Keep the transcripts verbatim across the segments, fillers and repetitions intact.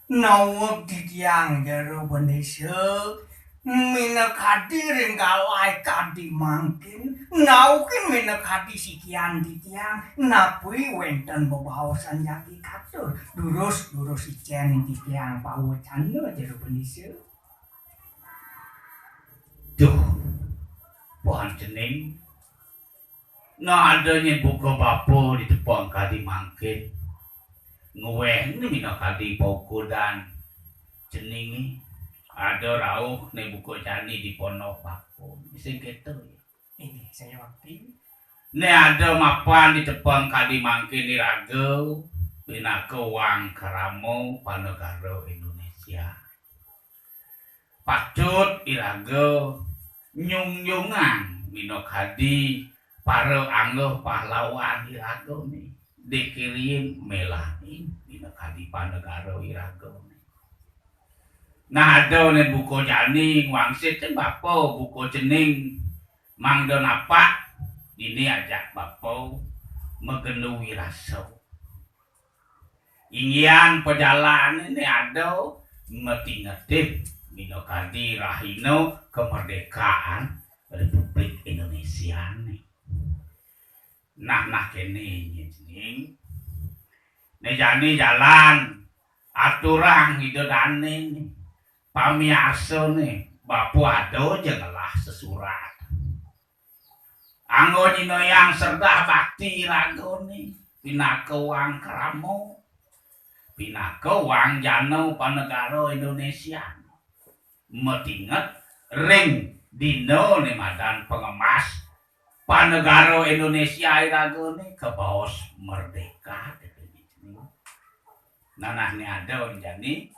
Naweg titiang Jero Bendesa, minakadi ring galahé kadi mangkin, nawegin minakadi sikian titiang, napi wénten bebaosan jagi katur, durus, durus icén titiang pawecana Jero Bendesa. Duh, Puhan Cening, nah ada nyén buka bapa di tepang kadi mangkin. Nguéh né minakadi paukudan Ceningé. Ada rauh né buka jani di pondoh bapa. Sing kéto ya. Inggih, saya wakti. Né ada mapan di tepang kadi mangkin iraga pinaka wang krama panegara Indonesia. Patut iraga nyungjungang minakadi para angga pahlawan iragané, dikirin melanin minakadi panegara iragané. Nah, ada né buka jani ngwangsit cén bapa, buka Cening mangda napak, dini ajak bapa magena wirasa. Inggihan pajalané né ada matingetin minakadi rahina kamardikaan Republik Indonesia né. Nah, nah kéné nyén Cening. Né jani jalan aturang Ida Dané né. Pamiarsané, bapa ada ja ngelah sesurat. Angga nyinahang sredah bakti iragané, pinaka wang krama, pinaka wang jana panegara Indonesia. Matinget ring dina né madan pangemas panegara Indonesia iragané kabaos merdeka. Nah, nah né ada jani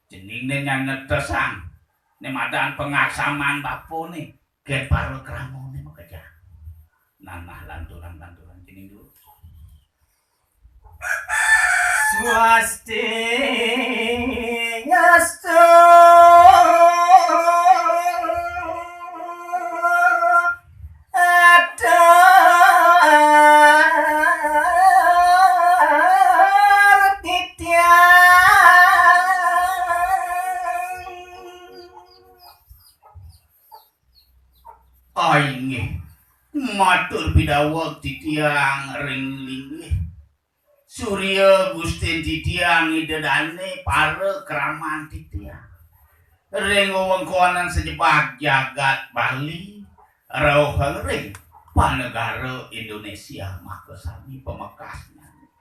Cening né nyan netesang. Né madan pangaksaman bapané. Kén para kramané makejang. Nah, nah lanturan-lanturan Cening dulu. Swasti ngastu. Atur titiang. Inggih, matur pidaweg titiang ring linggih Surya Gustin titiang Ida Dané, para kraman titiang ring wewengkonan sajebag jagat Bali, rauh ring panegara Indonesia makasami pamekasnyané.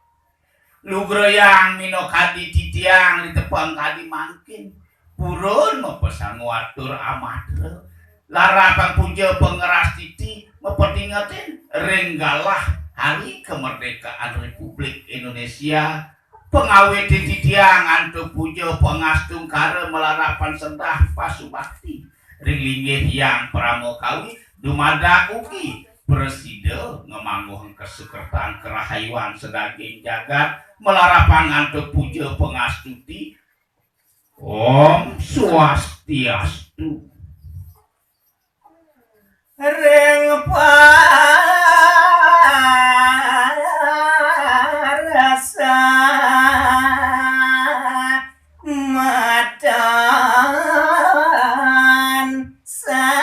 Lugrayang minakadi titiang ritepang kadi mangkin, purun mapasangu atur amatra, larapan puja pangrastiti, mapatingetin ring galah hari kamardikaan Republik Indonesia, pangawitin titiang antuk puja pangastungkara malarapan sedah pasubakti ring linggih Hyang Parama Kawi, dumadak ugi prasida ngamangguhang kasukertan karahayuan sadaging jagat, malarapan antuk puja pangastuti. Om Swastiastu. Ring parasa matan sami.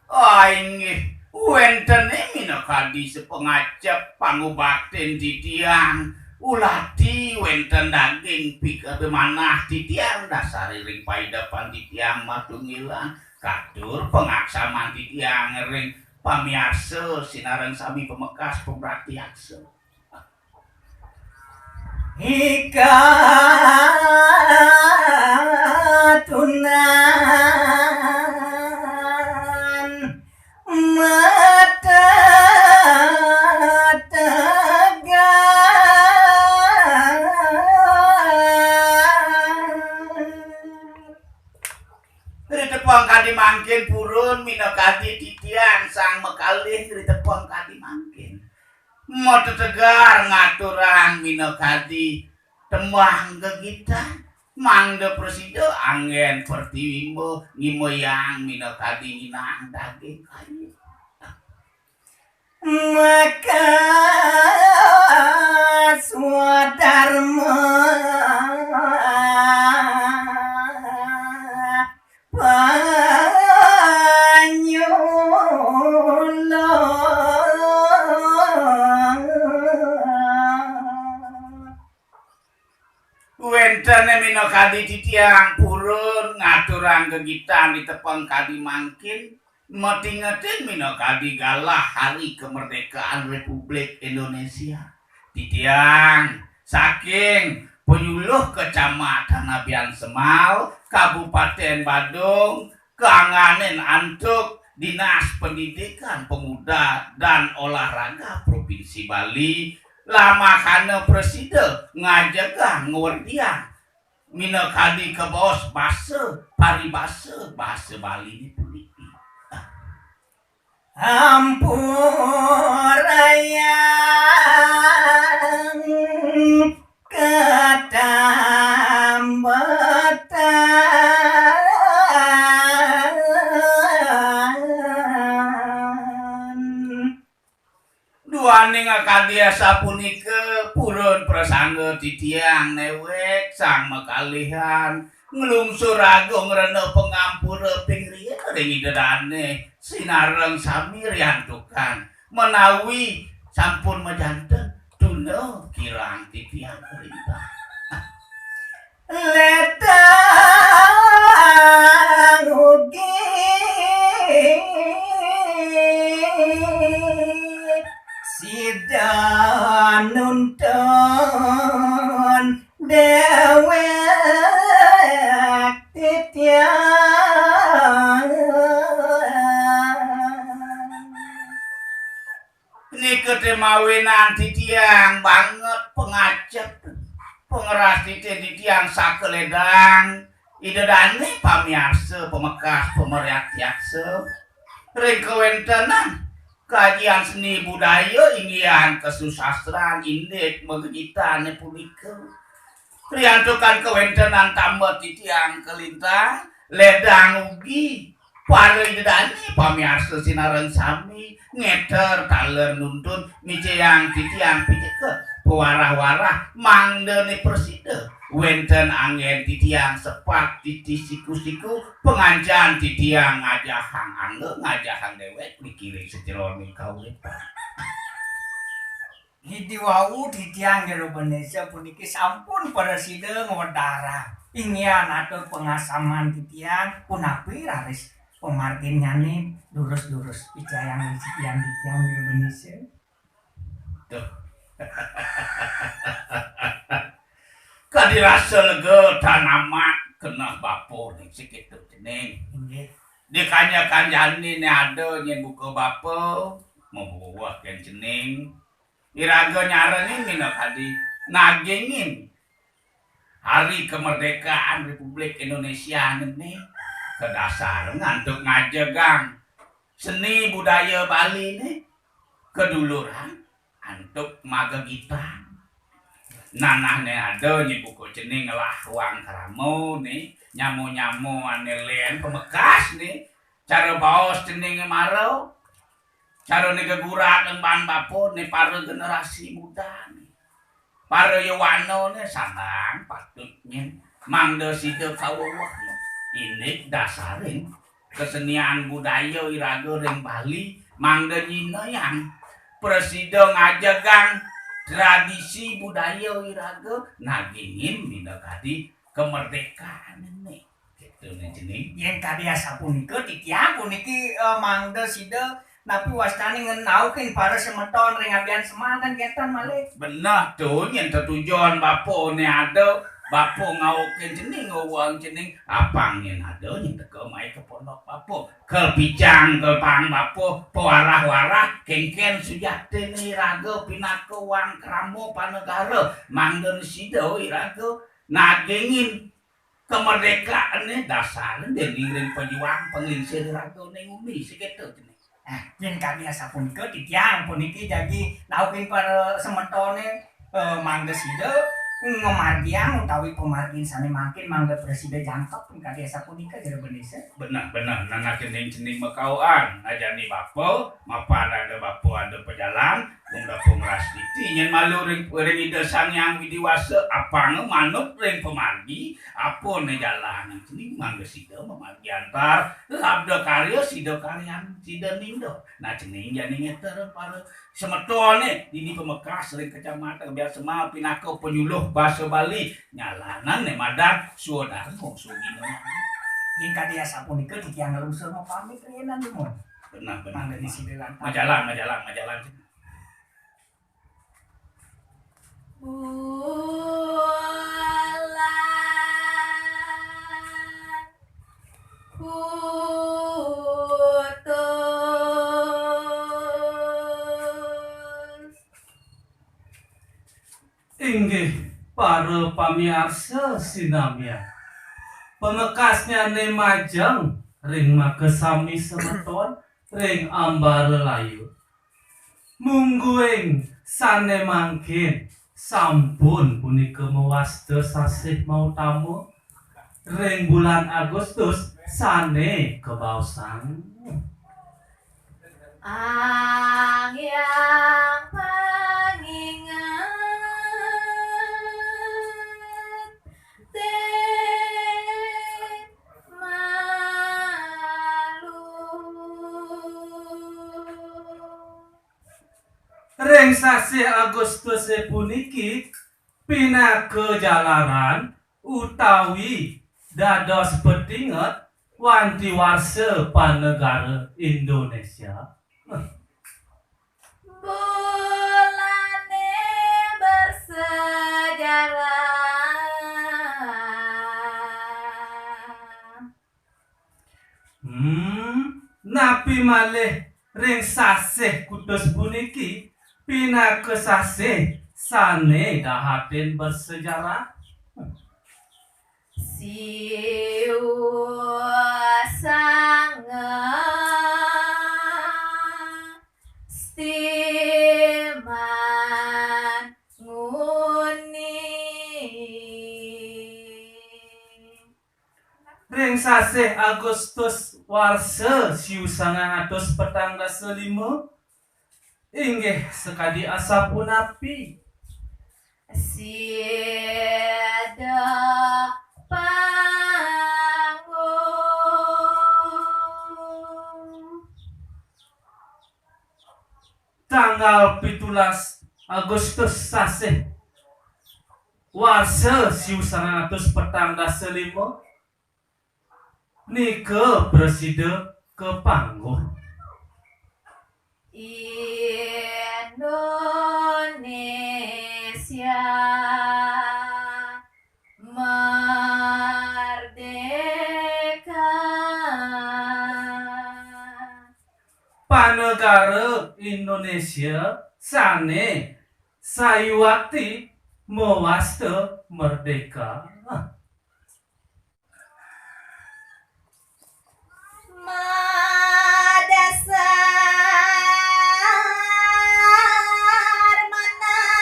Ah, inggih, wénten minakadi sapangajap pangubaktin titiang. Ulati wénten daging pikada manah titiang dasari ring paidepan titiang matunggilan. Katur pangaksaman titiang ring pamiarsa sinareng sami pamekas pamrakyasa. Ikatunan mata tegal. Ritepang kadi mangkin purun minakadi titiang sang makalih ritepang kadi mangkin. Matetegar ngaturang minakadi tembang gegitan, Mangda prasida anggén pertiwimba ngimayang minakadi nginang daging kayu. Maka swadarma panyulung. Wénten minakadi titiang purun ngaturang gegitan di tepeng kadi mangkin, matingetin minakadi galah hari kemerdekaan Republik Indonesia. Titiang saking penyuluh Kecamatan Abiansemal, Kabupaten Badung, kaangganin antuk Dinas Pendidikan Pemuda dan Olahraga Provinsi Bali, lamakana prasida ngajegang ngwerdiang minakadi kabaos basa paribasa basa Baliné puniki. Ampurayang katambatan. Duaning kadi asapunika, purun prasangga titiang néwék sang makalihan nglungsur agung rena pangampura ping riin ring Ida Dané sinareng sami riantukan menawi sampun majanten tuna kirang titiang kalintang. Ledang ugi sida nuntun déwék titiang. Nika té mawinan titiang banget pangacep, pangrastiti titiang saka ledang Ida Dané pamiarsa pamekas pamrakyatsa ring kawéntenan kajian seni budaya inggihan kasusastran indik magegitané punika. Riantukan kawéntenan tambet titiang kalintang, ledang ugi para Ida Dané pamiarsa sinareng sami ngéter taler nuntun micayang titiang piceket pawarah-warah mangdané prasida wénten anggén titiang sepat titi siku-siku pangancan titiang ngajahang angga ngajahang déwék niki ring sajeroning kauripan. Idi wau titiang Jero Bendésa puniki sampun prasida ngwedarang. Inggihan atur pangasaman titiang punapi raris pamarginnyané durus-durus. Picayang ring titiang, titiang Jero Bendésa. Duh. Kadi rasa lega tan amat keneh bapa ning sakéto cening. Inggih. Dikanja-kanjani né ada nyén buka bapa, mabuah kén cening. Iraga nyarengin minakadi nagingin hari kemerdekaan Republik Indonesia né kadasar antuk ngajegang seni budaya Baliné kaduluran antuk magegitang. Nanahné ada nyén buka cening ngelah wang krama né, nyama-nyama ané lén pamekas né, cara baos cening mara, cara né gegurat emban bapa né para generasi muda né. Para yowana né sandang patut nyén mangda sida kaweweh indik dasarin kesenian budaya iraga ring Bali mangda nyinayang prasida ngajegang tradisi budaya iraga nagingin minakadi kemerdekaan né. Kéto né cening. Yén kadi asapunika titiang puniki eh, mangda sida napi wastané ngenaukin para semeton ring abian semanten kénten malih. Beneh to nyén tetujon bapa né ada, bapa ngaukin cening, ngawang cening, apang nyén ada nyén teka mai ka pondok bapa. Kapicang ka pang bapa, pawarah-warah, kénkén sujatiné iraga pinaka wang krama panegara, mangda sida iraga nagingin kemerdekaanné dasar déning ring pejuang panglingsir raga ning uni sakéto cening. Ah, yén kadi asapunika titiang puniki jagi naukin para semetoné eh, mangda sida Ngamargiang utawi pamargin sané mangkin mangda prasida jangkep kadi asapunika, jero Bendésa. Beneh, beneh, nanak cening-cening makauan, ngajani bapa, mapan ada bapa ada pajalan, mung bapa ngrastiti nyén malu ring, ring Ida Sang Hyang Widi Wasa, apanga manut ring pamargi, apa né jalan cening mangda sida mamargi antar, labda karya sida karyan sida ninda. Nah, cening jani ngéter para semetoné dini pamekas ring kecamatan biasa mau pinaka penyuluh basa Bali. Nyalanan né madan swadarma sugina. Yén kadi asapunika titiang nglungsur mapamit riinan dumun. Beneh, beneh. Mangda sida lantas. Majalan, majalan, majalan. Bulan putus. Inggih, para pamiarsa sinamian. Pamekasnyané majeng ring makasami semeton ring ambara layur. Mungguing sané mangkin sampun punika mawasta sasih mautama ring bulan Agustus sané kabaosang. Angyang panginget ten malu. Ring sasih Agustus puniki pinaka jalaran utawi dados petinget wanti warsa panegara Indonesia. Bulané bersejarah. Hmm, napi malih ring sasih kutus puniki pinaka sasih sané dahatin bersejarah? Siu sanga stiman nguni. Ring sasih Agustus warsa siu sangang atus petang dasa lima, inggih sakadi asapunapi. Sida panggung. Tanggal pitulas Agustus sasih warsa siu sangang atus petang dasa lima, nika prasida kapangguh. Indonesia merdeka. Panegara Indonesia sané sayuwakti mawasta merdeka. Madasar manah.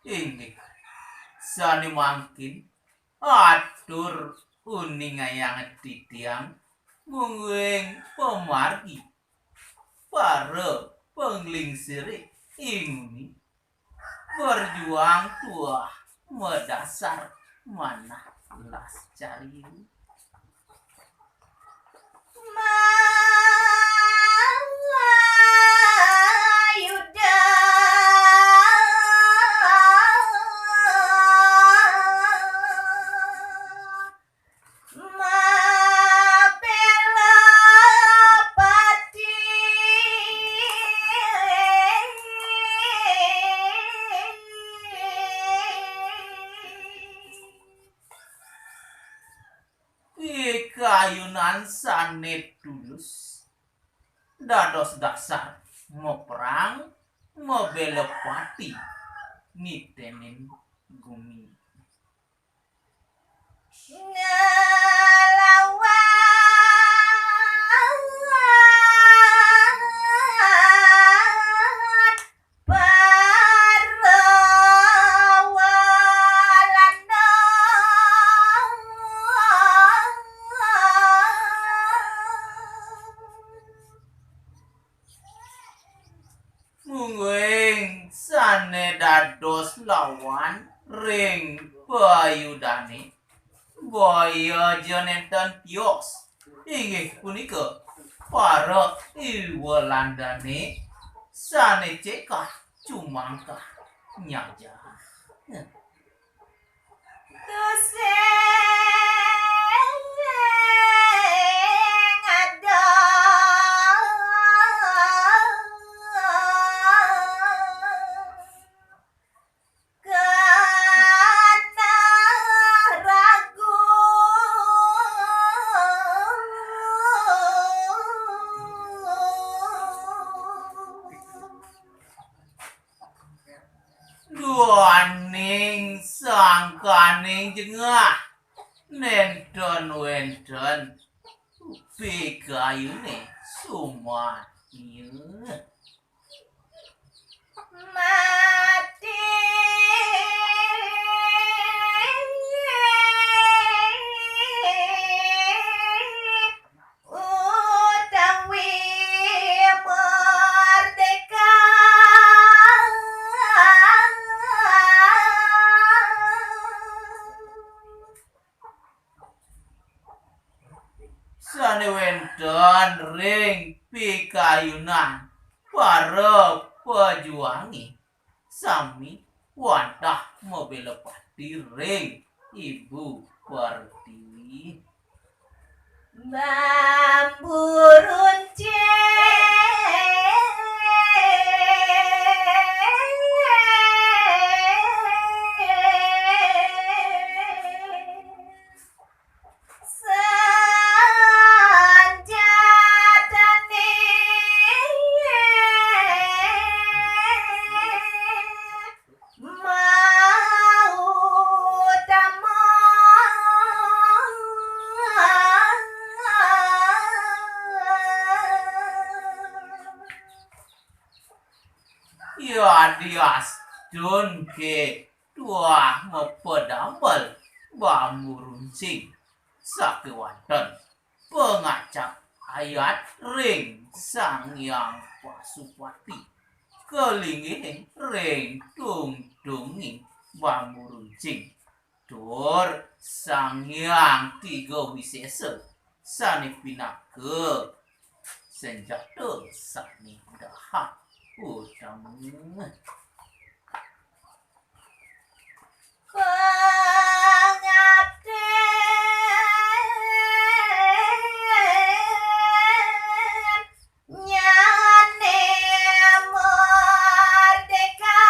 Inggih, sané mangkin atur uningayang titiang mungguing pamargi para panglingsiré inguni berjuang tuah madasar manah las cariu. Mayuda mabela pati. Ika Kayunan sané tulus dados dasar maperang, mabéla pati, niténin gumi. Nglawan para Walanda. Mungguing sané dados lawan ring payudané, boya ja nénten tios. Inggih punika para I Walandané sané cekah cumangkah nyajah. Tusing ada kana ragu. Duaning sangkaning jengah, nénten wénten pikayuné sumadya. Mati utawi merdeka. Sané wénten ring pikayunan para pajuangé sami wantah mabéla pati ring Ibu Pertiwi. Bambu runcing. Sanjatané mautama. Yadiastun ké tuah mapadamel bambu runcing sakéwanten pangacap ayat ring Sang Hyang Pasupati, kalinggihin ring tungtunging bambu runcing, tur Sang Hyang Tiga Wisésa sané pinaka sanjata sané dahat utama. Pangabdinnyané merdeka.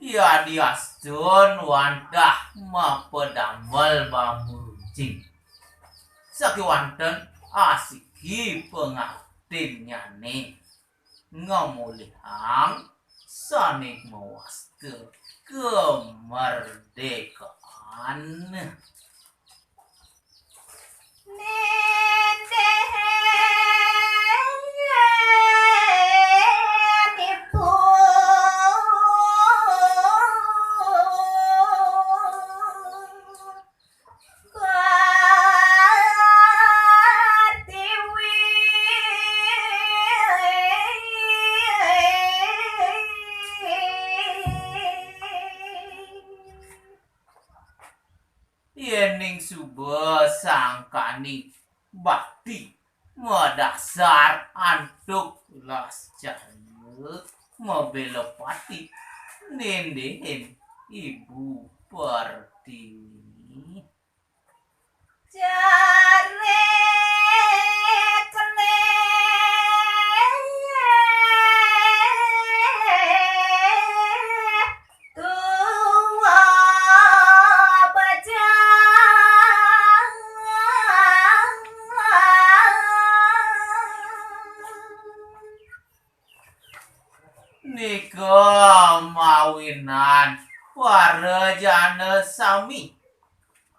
Yadiastun wantah mapadamel bambu runcing, sakéwanten asiki pangabdinnyané ngamolihang sané mawasta kamardikaan. Yéning suba sangkaning bakti madasar antuk las cahya mabéla pati, néndéhin Ibu Pertiwi. Jarit lén. Irika mawinan para jana sami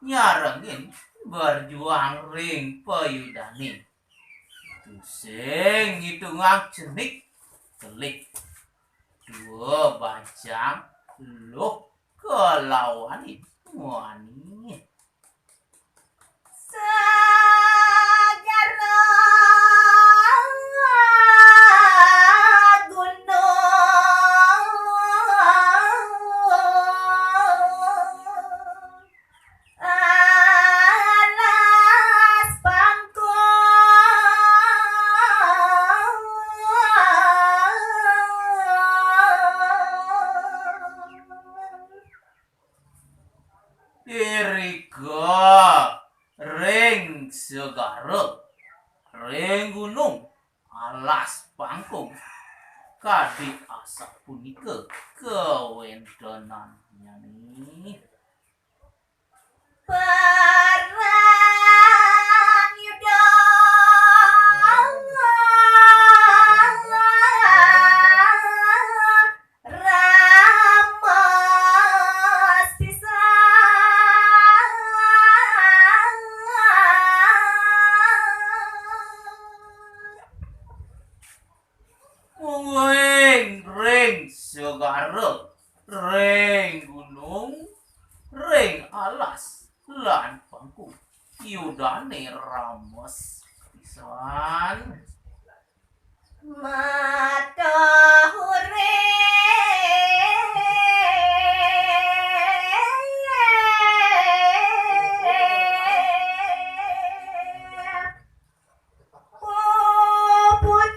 nyarengin berjuang ring payudané. Tusing ngitungang cenik telik, dua bajang luh kalawanin muani. Segara gunung alas pangkung. Irika ring segara, ring gunung, alas pangkung, kadi asapunika kawéntenannyané. Perang Yuda rames pisan. Mungguing ring segara, ring gunung, ring alas lan pangkung, yudané rames pisan. Mata hurip. Puputan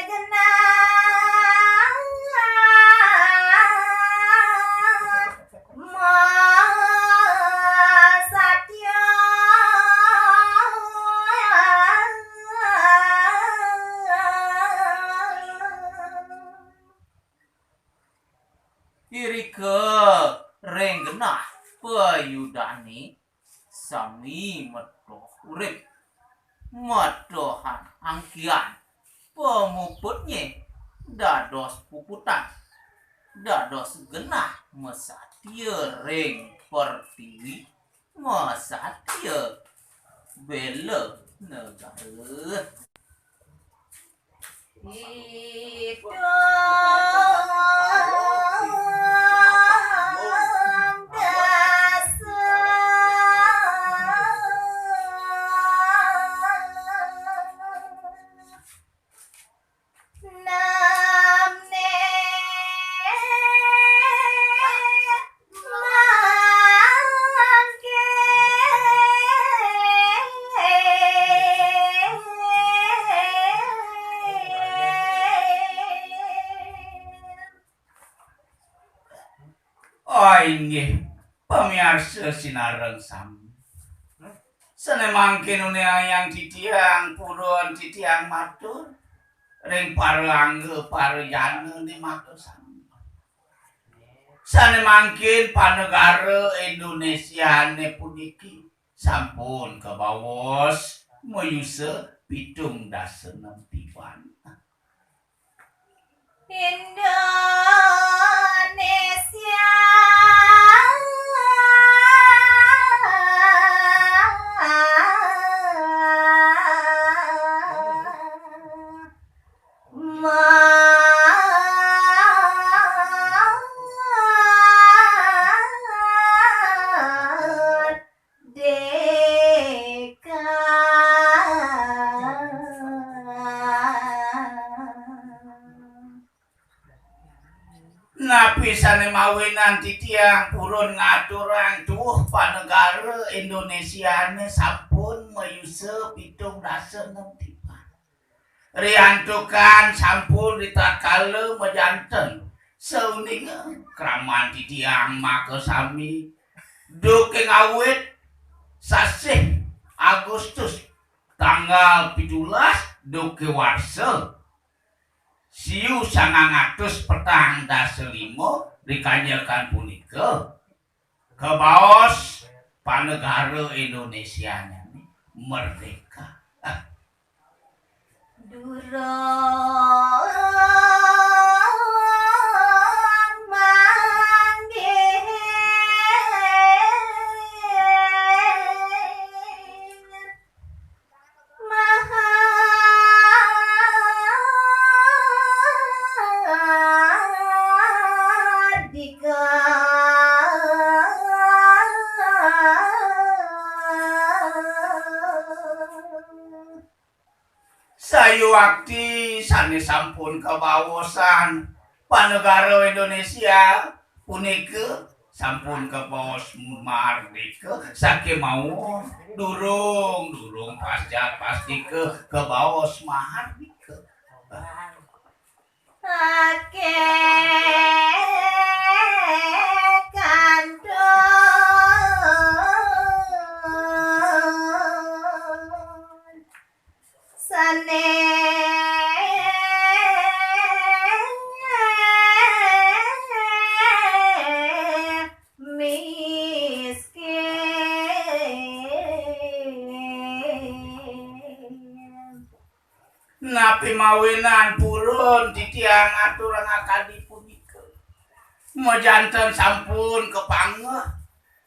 genah masatya. Irika ring genah payudané sami metoh urip, metohan angkihan, pamuputné dados puputan, dados genah masatya ring pertiwi, masatya béla negara. Ida dasa namne mangkin. Oh, inggih, pamiarsa sinareng sami. Sané mangkin uningang titiang purun titiang matur ring para angga, para jana né matur sami. Sané mangkin panegara Indonésiané puniki sampun kabaos mayusa pitung dasa nem tiban. Indonesia. Merdeka. Napi sané mawinan titiang purun ngaturang tuuh panegara Indonésiané sampun mayusa pitung dasa nem tiban. Riantukan sampun ritatkala majanten, sauninga kraman titiang makasami, duké ngawit sasih Agustus tanggal pitulas duké warsa siu sangang atus petang dasa lima, rikanjekan punika kabaos panegara Indonésianyané merdeka. Ah. Durung Sayuwakti sané sampun kabaosan panegara Indonesia punika sampun kabaos mardika, sakémaon durung, durung pasca pastika kabaos mardika. Akéh kantun sané miskin. Napi mawinan purun titiang aturang akadi punika? Majanten sampun kapanggih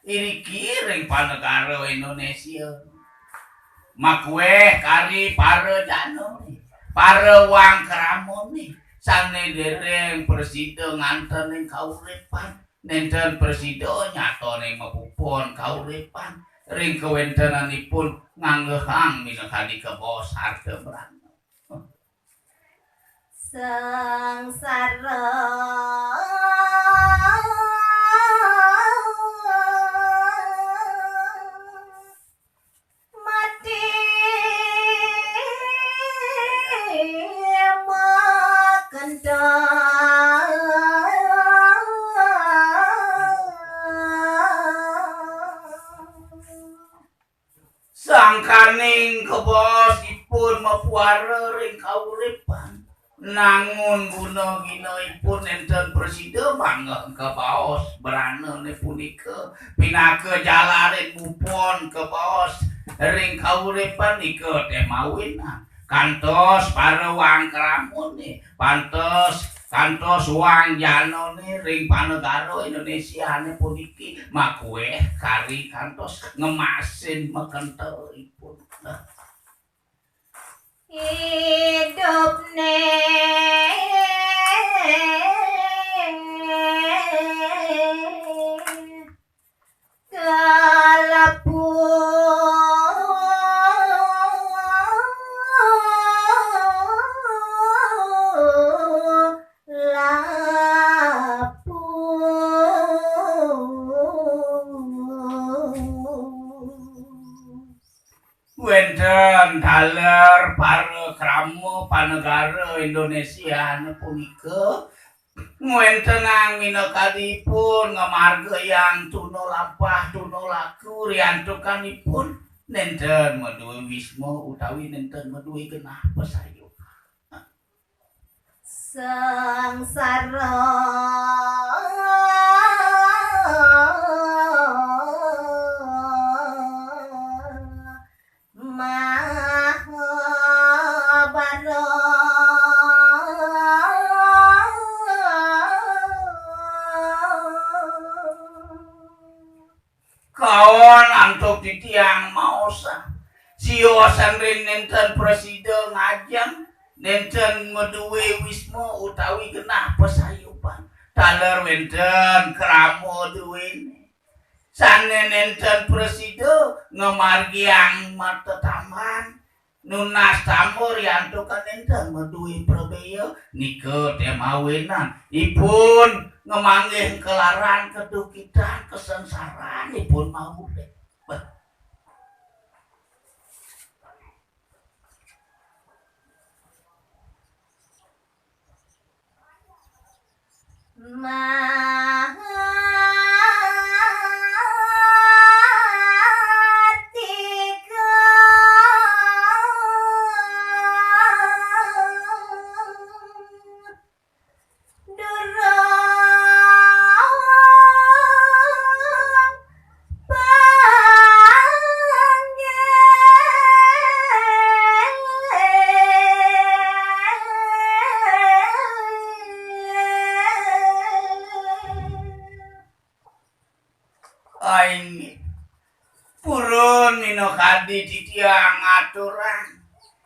iriki ring panegara Indonesia. Makuéh kari para janané, para wang kramané, sané déréng prasida nganten ing kauripan, nénten prasida nyatonin mapupun kauripan, ring kawéntenanipun nganggehang minakadi kabaos harta brana. Sangsara mati makental. Sangkaning kabaos ipun mapuara ring kauripan, nangun guna ginaipun nénten prasida manggeh kabaos branané punika, pinaka jalarin mupun kabaos ring kauripan nika té mawinan. Kantos para wang kramané, pantos, kantos wang janané ring panegara Indonésiané puniki makuéh kari kantos ngemasin makentelipun. Idupné kalebu lapu. Wénten taler para krama panegara Indonésiané punika ngwéntenang minakadipun ngamargiang tuna lampah, tuna laku, riantukanipun nénten madué wisma utawi nénten madué genah pasayup. Sangsara mahabara. Kaon antuk titiang maosang, siosan ring nénten prasida ngajeng, nénten madué wisma utawi genah pasayupan. Taler wénten krama duéné. Sané nénten prasida ngamargiang matetamban, nunas tambur riantukan nénten madué prabéa, nika té mawinan ipun ngamanggih kalaran kadukitan kasangsaran ipun maurip. Béh. Maha Inggih. Purun minakadi titiang aturang,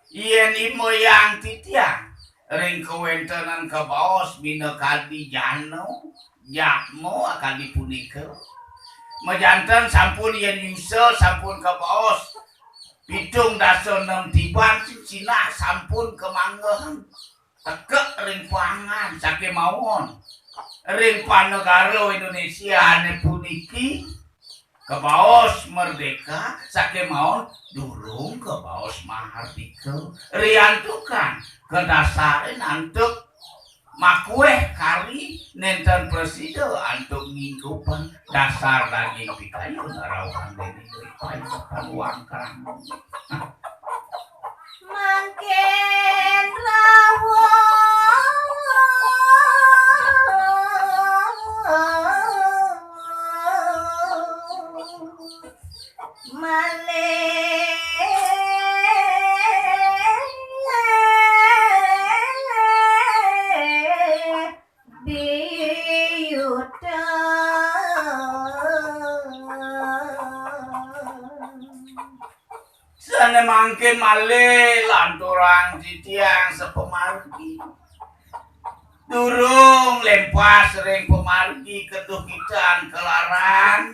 yén i moyang titiang ring kawéntenan kabaos minakadi jana, jatma akadi punika. Majanten sampun yén yusa sampun kabaos pitung dasa nem tiban sing sinah sampun kamanggihin. Tekek ring pangan, sakémaon ring panegara Indonésiané puniki kabaos merdéka, sakémaon durung kabaos mahardika. Riantukan kadasarin antuk makuéh kari nénten prasida antuk ngingkupang dasar daging pikayun rauhan déning ri paindapan wangkang. Mangkin rauh malih biyuda. Sané mangkin malih lanturang titiang sapamargi. Durung lempas ring pamargi kaduhitan kalaran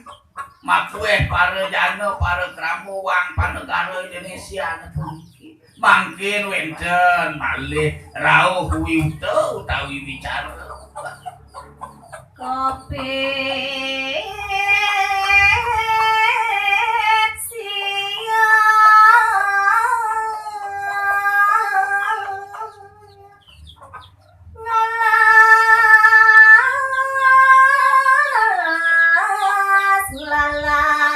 makuéh para jana, para krama wang panegara Indonésiané puniki. Mangkin wénten malih rauh wiuta utawi wicara. Kopit siang ngelas lalas.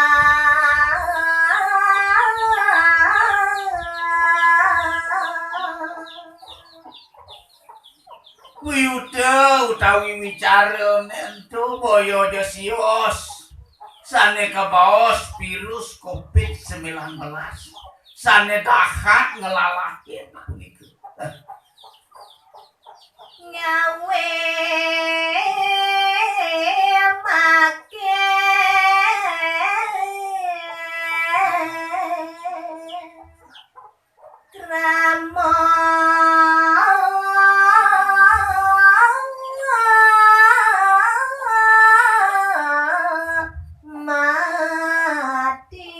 Wiuta utawi wicara nénto boya ja sios sané kabaos virus covid sembilan belas sané dahat ngelalahin punika. Ngawé maké krama mati.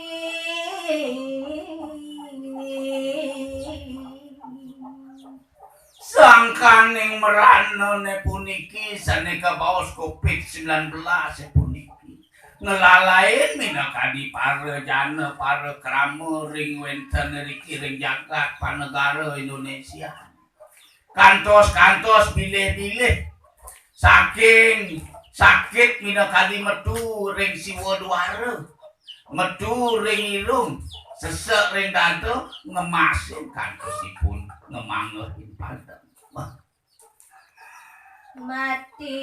Sangkaning mranané puniki sané kabaos covid sembilan belas puniki ngelalain minakadi para jana, para krama ring wénten riki ring jagat panegara Indonésia. Kantos-kantos bilih-bilih saking sakit minakadi metu ring siwa duara, metu ring irung, sesek ring dada, ngemasin kantosipun ngemanggihin padem. Mati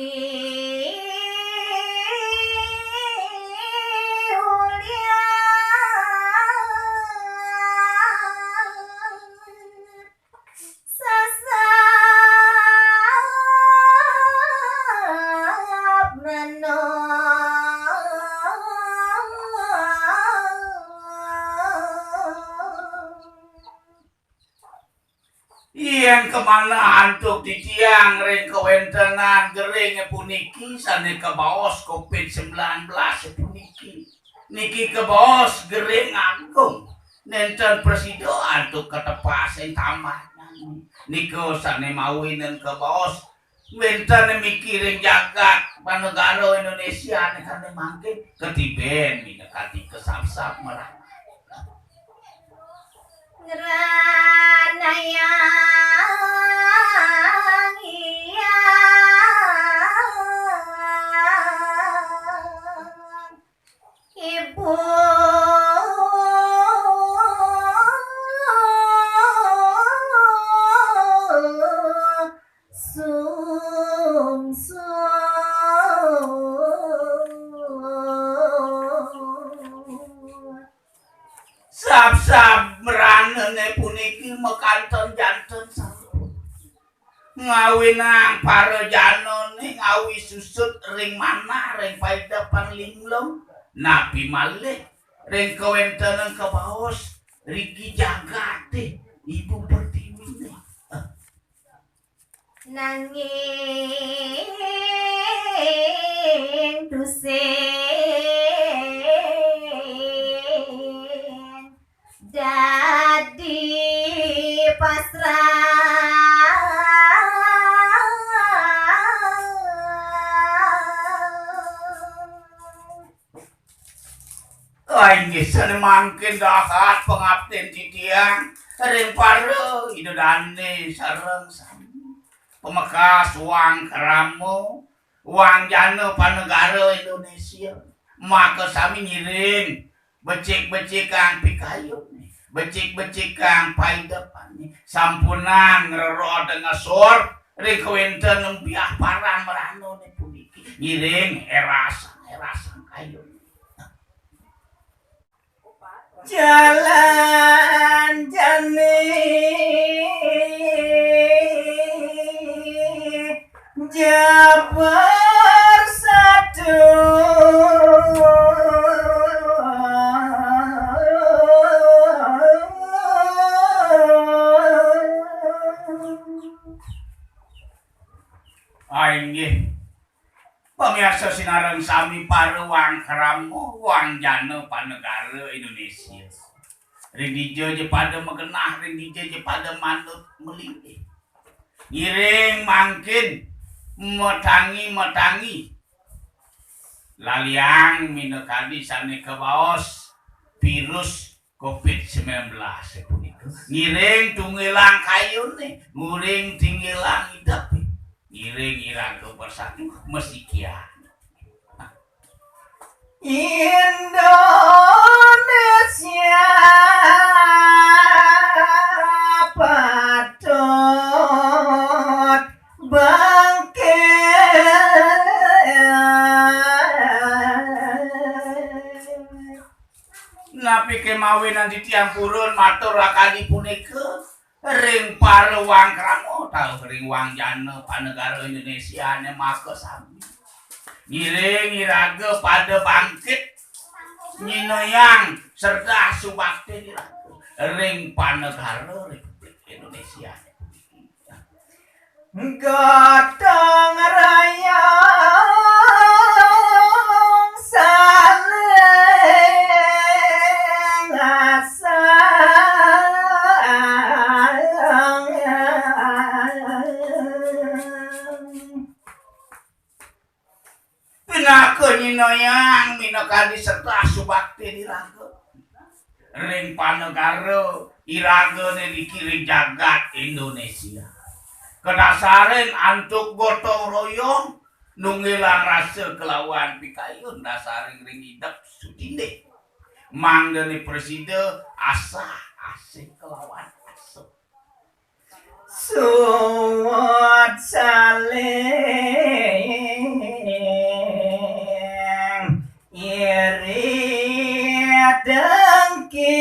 ulian sasap meno. Yén kamanah antuk titiang ring kawéntenan gering puniki sané kabaos covid sembilan belas puniki. Niki kabaos gering agung. Nénten prasida antuk katepasing tambahan. Nika sané mawinan kabaos wénten mriki ring jagat panegara Indonésiané sané mangkin katibén minakadi kasapsap marang. Ngranayang Hyang Ibu Sungsut. Sap-sap mranané puniki makanten janten sampun ngawinang para janané ngawi susut ring manah ring paidepan linglung, napi malih ring kawéntenan kabaos riki jagaté, Ibu Pertiwiné. Nanging tusing Inggih sané mangkin dahat pangaptin titiang ring para Ida Dané sareng sami. Pamekas Wang Krama, Wang Jana Panegara Indonesia. Maka sami ngiring becik-becikang pikayun, becik-becikang paidepan. Sampunang ngrerod ngesor ring kawéntenan biah paran mranané puniki. Ngiring erasang-erasang kayun. Jalan jani Jabar satu. Ah, inggih. Pamiarsa sinareng sami para Wang Krama, Wang Jana Panegara Indonesia. Ring dija ja pada magenah, ring dija ja pada manut malinggih. Ngiring mangkin matangi-matangi. Laliang minakadi sané kabaos virus covid sembilan belas punika. Ngiring tunggilang kayuné, ngiring tunggilang idepé. Ngiring iraga bersatu masikian. Indonesia patut bangkit. Napi kémawinan titiang purun matur rakadi punika ring para Wang Krama, tau ring Wang Jana Panegara Indonesia né maka sami. Ngiring iraga pada bangkit nyinayang sredah subakti iraga ring panegara Republik Indonesia. Gotong royong saling asang. Pinaka nyinayang minakadi sredah subakti iraga ring panegara iragané niki ring jagat Indonesia. Kadasarin antuk gotong royong, nunggilang rasa kelawan pikayun dasaring ring idep sutindih. Mangdané prasida asah asih kelawan asa. Suud saling iri dengki.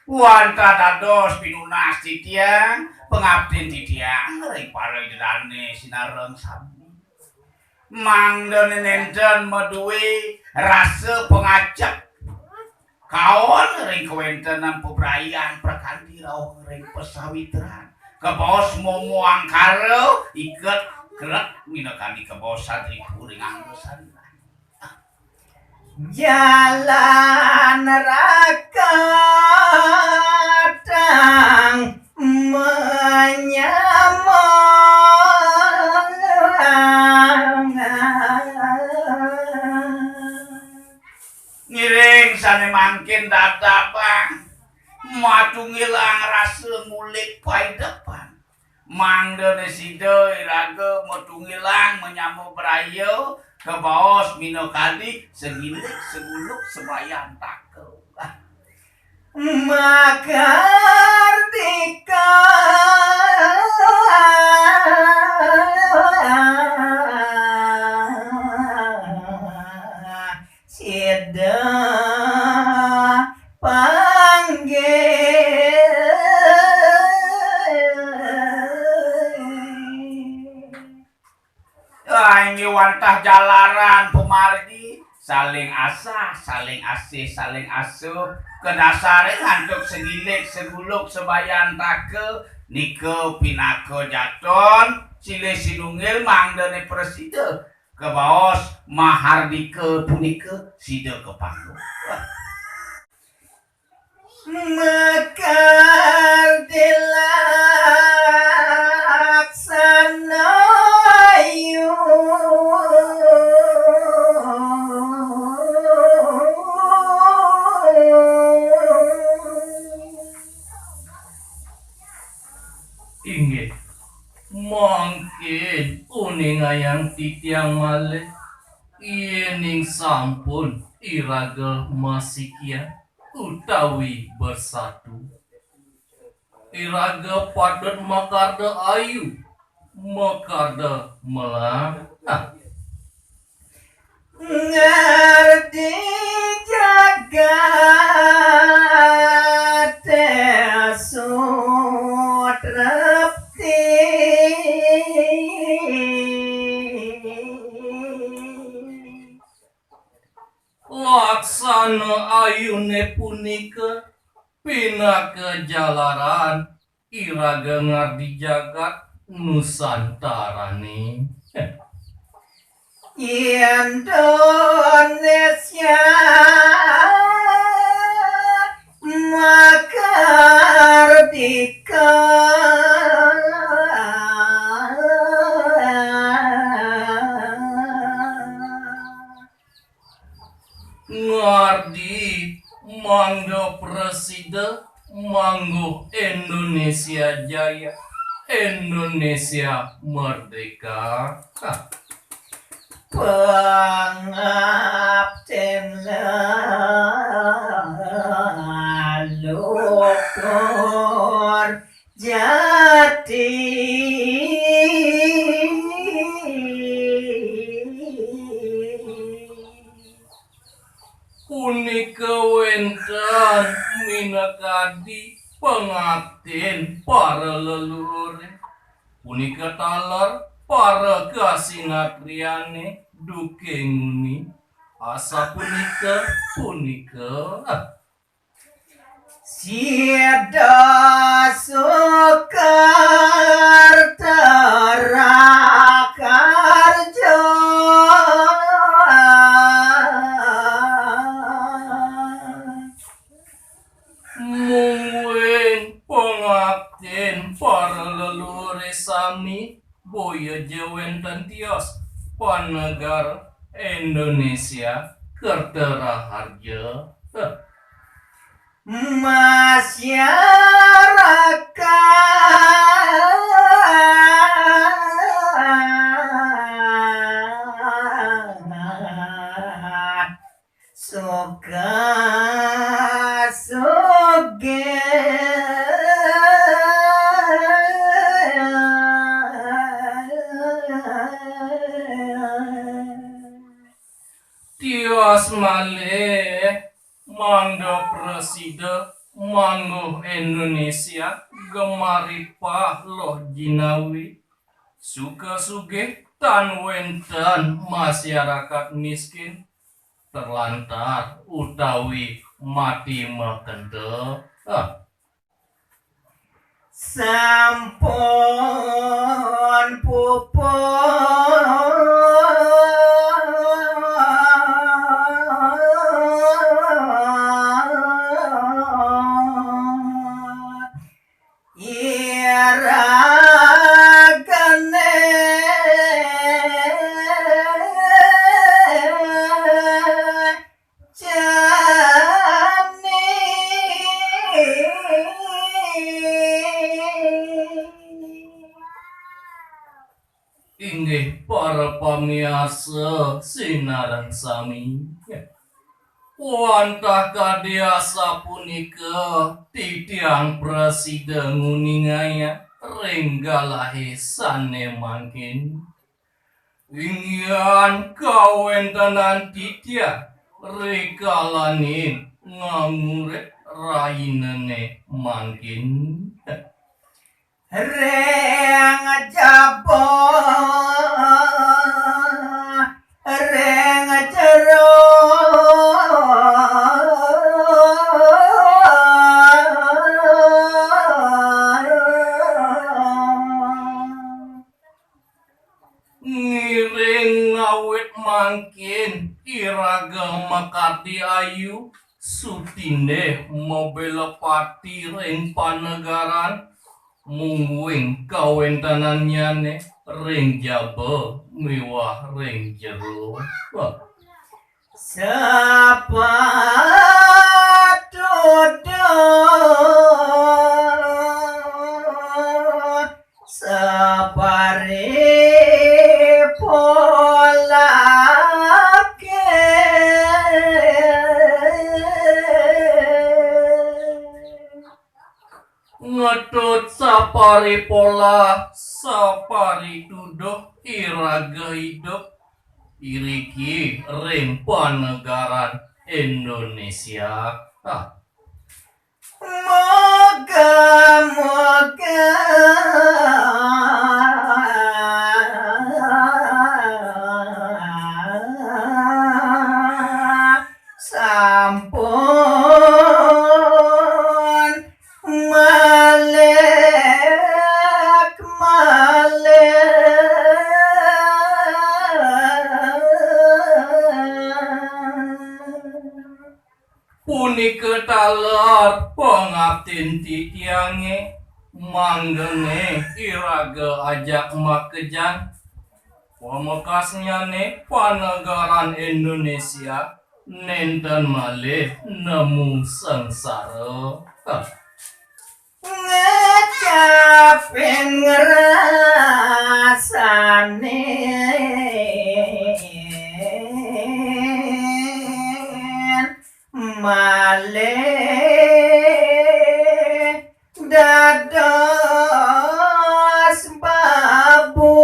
Wantah dados pinunas titiang, pangaptin titiang ring para Ida Dané sinareng sami. Mangdané nénten madué rasa pangacep kaon ring kawéntenan pabrayan prakanti rauh ring pasawitran. Kabaos momo angkara iket krek minakadi kabaos sadripu ring angga sariran. Jalan rakatang menyamang. Ngiring sané mangkin tatabang, matunggilang rasa ngulik paidepan. Mangdané sida iraga matunggilang manyama braya, kabaos minakadi sagilik saguluk sabayantaka. Makartika sida panggih. Ah, inggih wantah jalaran pamargi, saling asah, saling asih, saling asuh, kadasarin antuk sagilik, saguluk, sabayantaka, nika pinaka jaton, silih sinunggil mangdané prasida. Kabaos Mahardika punika sida kapanggih. Mekar dilaksana ayu. Inggih, mangkin uningayang titiang malih, yéning sampun iraga masikian utawi bersatu, iraga patut makarda ayu, makarda melah. Nah, ngerti jagat sutrepti. Laksana ayune punika pinaka jalaran iraga ngardi jagat Nusantarane. Indonesia makardika. Ngardi mangda prasida mangguh Indonesia Jaya, Indonesia Merdeka. Pangapten leluhur jati. Punika wenten minakadi pangaptin para leluhure. Punika taler para kasinatriane duke nguni. Asapunika punika. Sida Sukerta Raharja. Mungguing pangaptin para leluhure sami, boya ja wenten tios panegara Indonesia Kerta Raharja. Masyarakat suka sugih. Tios malih mangda prasida mangguh Indonesia, gemaripah loh jinawi, suka sugih tan wenten masyarakat miskin, terlantar utawi mati makenta. Ah. Sampun puput iragane jani. Inggih para pamiarsa sinareng sami. Wantah kadi asapunika titiang prasida nguningayang ring galahe sane mangkin. Inggihan kawentenan titiang rikalaning ngangurit rainane mangkin. Ring jaba, ring jero. Ngiring ngawi iraga makardi ayu, sutindih mabela pati ring panegaran, mungguing kawentenannyane ring jaba miwah ring jero. Wah. Sapatuduh sapari polake. Ngetut sapari polah, sapari tuduh iraga idup iriki ring panegaran Indonesia. Ah. Moga-moga sampun malik malih. Punika taler pangaptin titiange, manggane iraga ajak makejang. Pamekasnyane panegaran Indonesia nenten malih nemu sangsara. Ngecapin ngrasanin malih dados babu.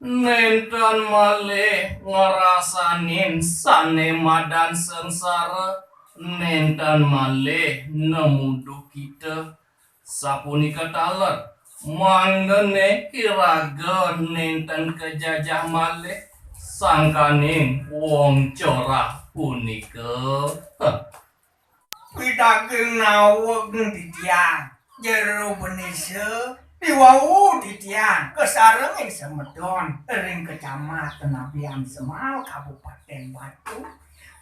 Nenten malih ngrasanin sane madan sangsara, nenten malih nemu duhkita. Sapunika taler, manggane iraga nenten kajajah malih sangkaning wong corah punika. Heh. Pidaging naweg titiang, jero benisa, diwau titiang kasarengin semeton ring Kecamatan Abiansemal, Kabupaten Batu,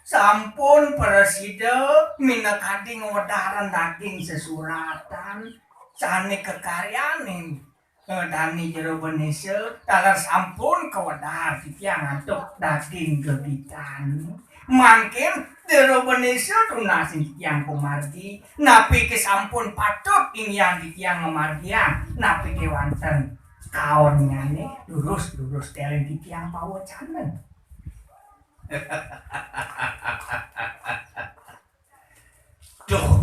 sampun prasida minakadi ngwedarang daging sesuratan sane kakaryanin eh, dane jero benisa, taler sampun kawedar titiang antuk daging gegitan. Mangkin jero benisa tunasin titiang pamargi, napi ke sampun patut inggihan titiang mamargiang, napi ke wanten kaonnyane, durus-durus telen titiang pawecana. Duh,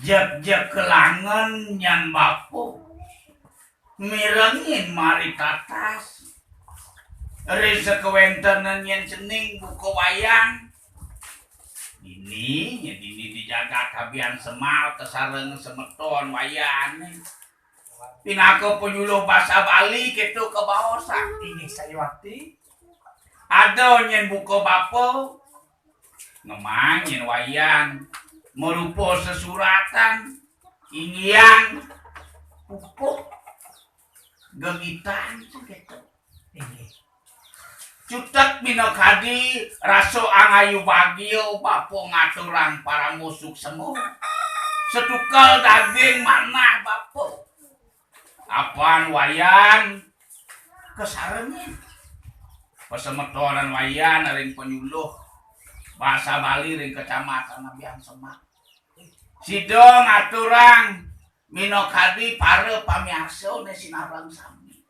jeg-jeg kelangen nyan bapa. Mirengin mari tatas. Ring sakawentenan nyen cening buka wayan. Dini, nya dini di jagat Abiansemal kasareng semeton wayane. Pinaka panyuluh basa Bali keto kabaosan. Inggih sayuwakti. Ada nyen buka bapa, ngemang nyen wayan, marupa sesuratan, inggihan, pupuk, gegitan, keto. Inggih. Cutet minakadi rasa angayu bagia bapa ngaturang parama suksma. Setukel daging manah bapa. Apan wayan kasarengin. Pasemetonan wayan ring panyuluh basa Bali ring Kecamatan Abiansemal. Sida ngaturang minakadi para pamiarsane sinareng sami.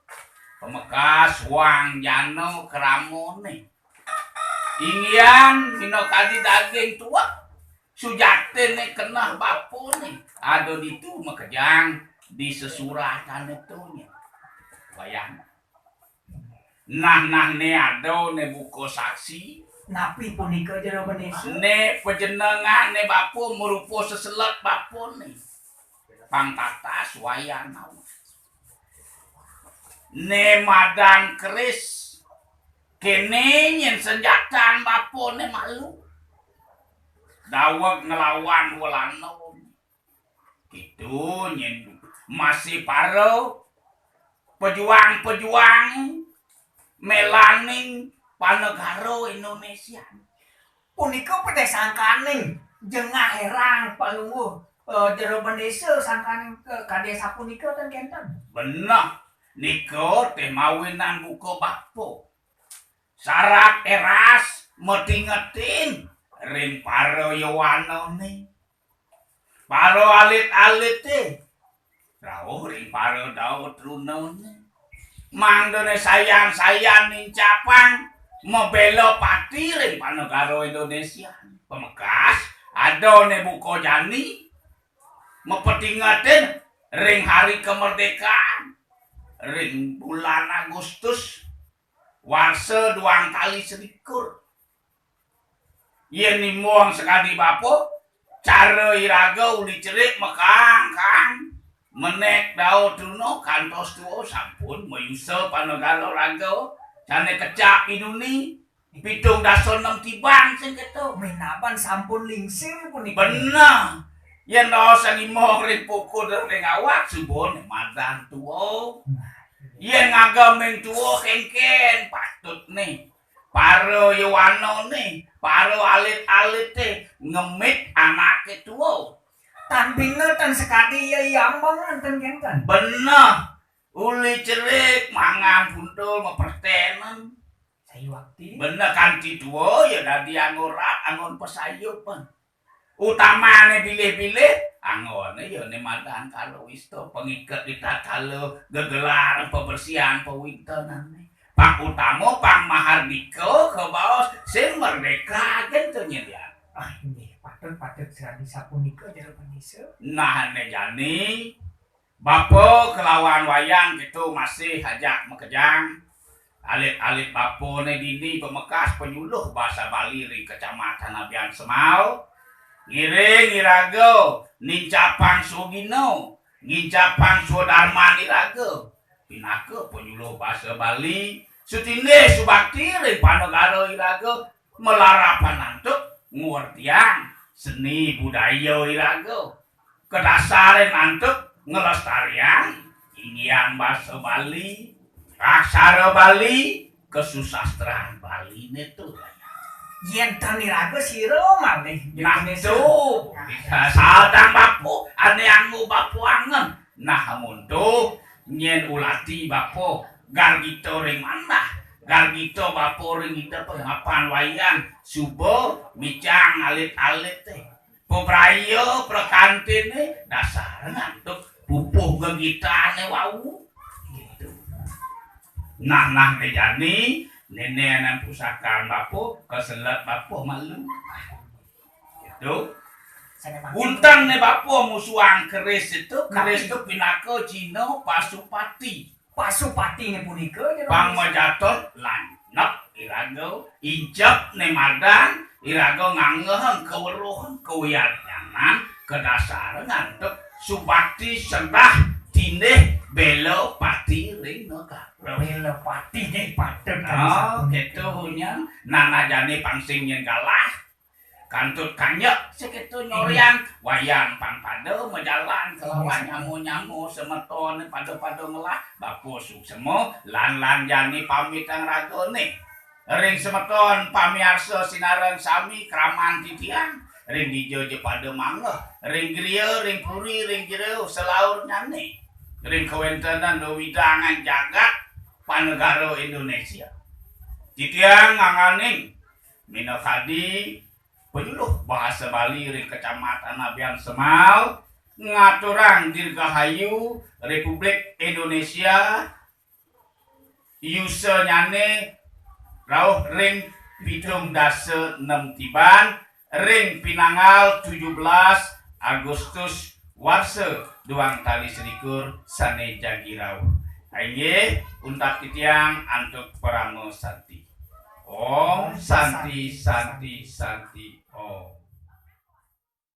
Pamekas wang jana kramane. Inggihan minakadi daging tuek, sujatine keneh bapane. Ada ditu makejang di sesuratane to nya. Wayang. Nah, nah, ne ada ne buka saksi. Napi punika jero benisa? Ne pajenengane bapa marupa seselet bapane. Pang tatas wayan. Ne madan keris. Kene nyen senjatan bapane malu. Daweg nglawan welana. Kitu nyen masih para pejuang-pejuang melaning panegara Indonesia. Punika pedih sangkaning jengah hérang palungguh, eh, jero bendésa sangkaning, eh, kadi sapunika ten kénten. Beneh, nika téh mawinan buka bapa. Sarat éras matingetin ring para yowanané. Para alit-alité, rauh ring para dawa trunané. Mangdané sayan-sayan nincapang mabéla pati ring panegara Indonesia. Pamekas, adané buka jani mapatingetin ring hari kamardikaan, ring bulan Agustus, warsa duang tali selikur. Yén nimbang sakadi bapa, cara iraga uli cerik makang-kang, menék dawa truna kantos tua sampun mayusa panegara raga, sané kecap inuni, pitung dasa nem tiban sing kéto. Minaban sampun lingsir punika. Beneh. Yén raos nimbang ring pukud ring awak, suba né madan tua. Nah. Yén ngageming tua kénkén, patutné para yowanané, para alit-alité ngemit anaké tua. Tan bina tan sakadi ya iambang ten kénten. Beneh. Uli cerik mangan buntul mapertenen. Sayuwakti. Beneh, kanti tua ya dadi anggon rat, anggon pasayupan. Utamané bilih-bilih, anggoné ya né madan kala wista, pangiket di tatkala gegelar pabersihan pawintenané. Pang utama, pang mahardika, kabaos sing merdéka, kénten nyén. Ah, inggih, patut, patut sami sapunika jero panisa. Nah, né jani, bapa kelawan Wayan kéto masih ajak makejang. Alit-alit bapané dini pamekas panyuluh basa Bali ring Kecamatan Abian Semau. Ngiring iraga nincapang swagina, nincapang swadarman iraga. Pinaka panyuluh basa Bali, sutindih subakti ring panegara iraga, malarapan antuk ngwertiang seni budaya iraga. Kadasarin antuk nglestariang inggihan basa Bali, aksara Bali, kasusastran Baliné to. Yén tan iraga sira malih. Nah, Indonesia. To. Nah. Sadang bapa, ané anggo bapa angen. Nah, amun to, nyén ulati bapa, gargita ring manah, gargita bapa ring ida pangapang Wayan, suba micang alit-alité. Pebraya prakantiné dasar ngantuk pupuh gegitané wau. Gitu. Nah, nah, né jani, néné anan pusakan bapa, kaselet bapa malu. Gitu. Unteng né bapa musuhang keris to, keris to pinaka Cina Pasupati. Pasupatiné punika, jero Pang majaton landep iraga, ijep né madan, iraga nganggehang kaweruhan, kawiadnyanan, kadasarang antuk subakti sedah tindih béla pati ring negara. Béla pati né patut. Oh, kami sampun gitu, nyan. Nah, nah jani pang sing nyén galah. Kantun kanyek sakéto nyorian, Wayan pang pada majalan kalawan nyama-nyama semeton pada-pada ngelah, bapa suksma, lan-lan jani pamitang ragané. Ring semeton pamiarsa sinareng sami, kraman titiang, ring dija ja pada manggeh, ring griya, ring puri, ring jero, salaurnyané, ring kawéntenan wewidangan jagat panegara Indonesia. Titiang ngangganing minakadi panyuluh bahasa Bali ring Kecamatan Abian Semal, ngaturang dirgahayu Republik Indonesia, yusanyané rauh ring pitung dasa nem tiban, ring pinanggal tujuh belas Agustus warsa duang tali selikur sané jagi rauh. Inggih, untat titiang antuk parama santi. Om Santi, Santi, Santi, Om.